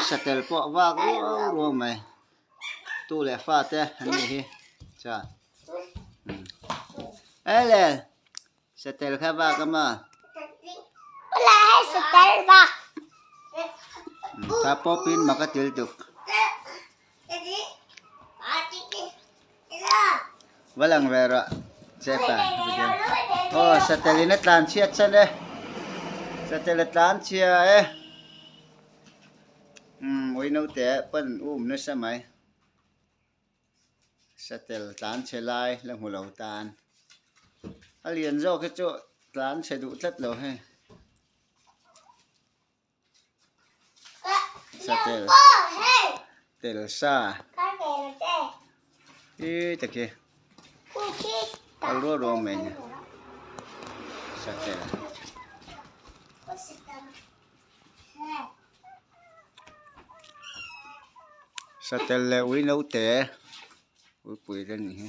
Satel pawh vak ruau ruau mai. Tu leh fa te an nih hi. Chuan ele satel kha vak a maw? Tha pawp in mak a til tuk. Va lang ve rawh chepa video. Aw satel in a tlan chhiat chan e. Satel a tlan chhia e. Umm ui naute pawn um nasa mai. Satel tlan chhe lai la hmu lo tan. A lian zawk hi chu tlan chhe duh tlat lo hei. Satel tel sa hi te khi kal rual rual mai a ni satel. Satel leh ui naute uipui te a nih hi.